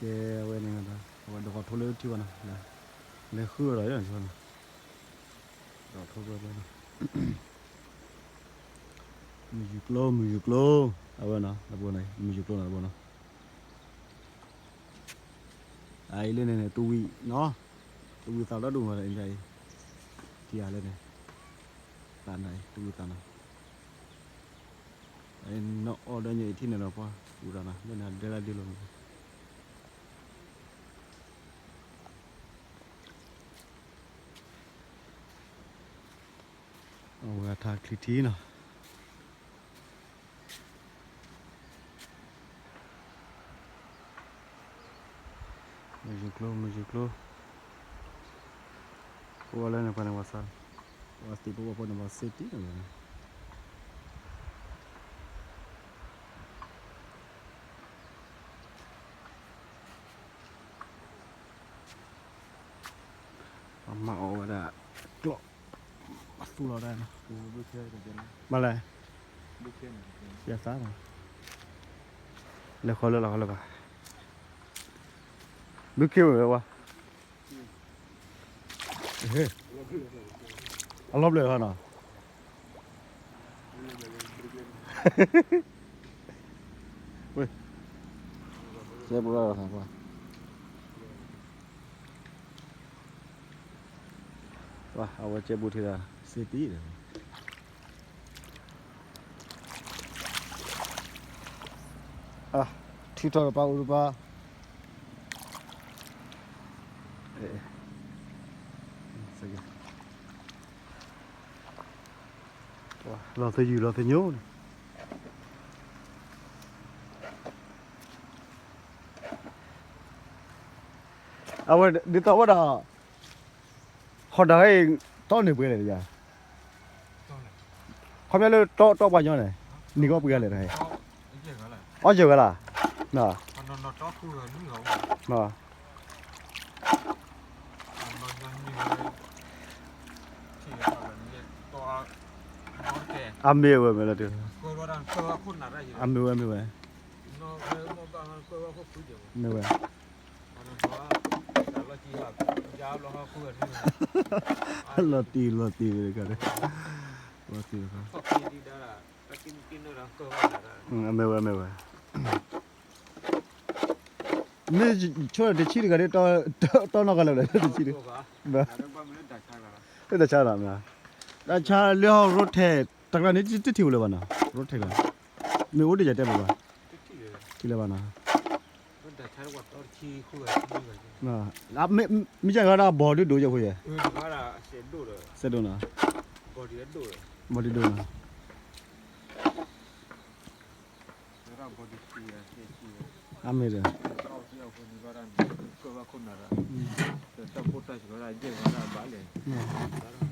ကဲဝဲန့ၣ်ဒီး အဝဲဒိးထီၣ်ထိလၢထံဘၣ်နီၤ, လဲၤဃုအီၤဒီးနီၤ, ဒိးထီၣ်ထိလၢနီၤ, မုၢ်ယူၤကျိ မုၢ်ယူၤကျိ, အဝဲနီၤ တဘိန့ၣ် မုၢ်ယူၤကျိနီၤတဘိနီၤ, အအံၤလၢန့ၣ်န့ၣ် တဝံၤနီၤ, တဝံၤသးဒီဒူၣ်မးလၢအံၤ, ထံအါလၢန့ၣ်, သးနၤအံၤ တဝံၤသးနီၤ, နီၢ်အီၣ်ဒီးညါအံၤထံၣ်န့ၣ်ဒီးပှၤ ပူၤတၢ်နီၤ လၢန့ၣ်ဒဲလၢဒ့လိာ်န့ၣ် အဝဲအထါချံထံနီၤ, မုၢ်ယူၤကျိ မုၢ်ယူၤကျိ, ပဝဲလၢန့ၣ်ပှၤန့ၣ်ပှၤသး, ပှၤသံၣ်ဖိဝဲဖိန့ၣ်ပှၤစ့တံၢ်န့ၣ် ပှၤမၤအီၣ်ဝဲဒၣ် ကျီၢ်, အသူလီၤဒၣ်, မၤလဲၣ်, ယသး, လဲၤဃီလၢလီၤဃီလၢဘၣ်, ဘုခ့ဝဲဝဲ, အလီၤဘျၢၣ်ဟီနီၤ, ဝဲ, ကဲဘိလီၤ, ဝဲ အဝဲကဲဘိထံဒီး စ့တံၢ်ဒီး အ, ထုးထီၣ်တပၤအိၣ်တပၤ, လီၤသယုၢ်လီၤသညိန့ၣ်, အဝဲဒ်သိးဝဲဒၣ် ဟီၣ်တၢ်အံၤ တီန့ၢ်ပှဲၤလဲၣ်ယၤ, ခီပညီလၢတီတီပှၤညီန့ၣ် နံၤကီပှဲၤဂၤလဲၣ်တၢ်အံၤ, အီၣ်ယဲၢ်ဂၤလၢ်, အမ့ၢ်ဝဲမ့ၢ်လီၤတံၢ်, အမ့ၢ်ဝဲမ့ၢ်ဝဲ, မ့ၢ်ဝဲ လီၤတံၢ်လီၤတံၢ်ဝဲတခါ, လီၤတံၢ်တခါ, အမ့ၢ်ဝဲမ့ၢ်ဝဲ, မ့ၢ်ဆိတဆံတဂၤဒီး တီနီၢ်ကီၢ်လၢာ်လၢတဆံတဂၤ, လၢတၢ်ဆါလီၤမ့ၢ်, တၢ်ဆါလၢဟီၣ်ရိထဲး တၢ်ကျါန့ၣ် တထံၣ်ဝဲလၢၤဘၣ်နီၤ, ရိထဲးကျါ, မ့ၢ်အိၣ်ဒံးယတဲဘၣ်ဘၣ်, ထံၣ်လၢၤဘၣ်နီၤ မ့ၢ်ယါဂၤဒၣ်ဘီၣ်ဒုဒိၣ်ယဲၢ်ဖိယဲၢ်, စဲးဒိၣ်နီၤ, ဘီၣ်ဒုဒိၣ်နီၤ, အမ့ၢ်ဒီး တၢ်ဘိၣ်တၢ်စှၤဝဲဒၣ်ယဲၢ်ဂၤဒၣ်ဘၣ်လဲၣ်,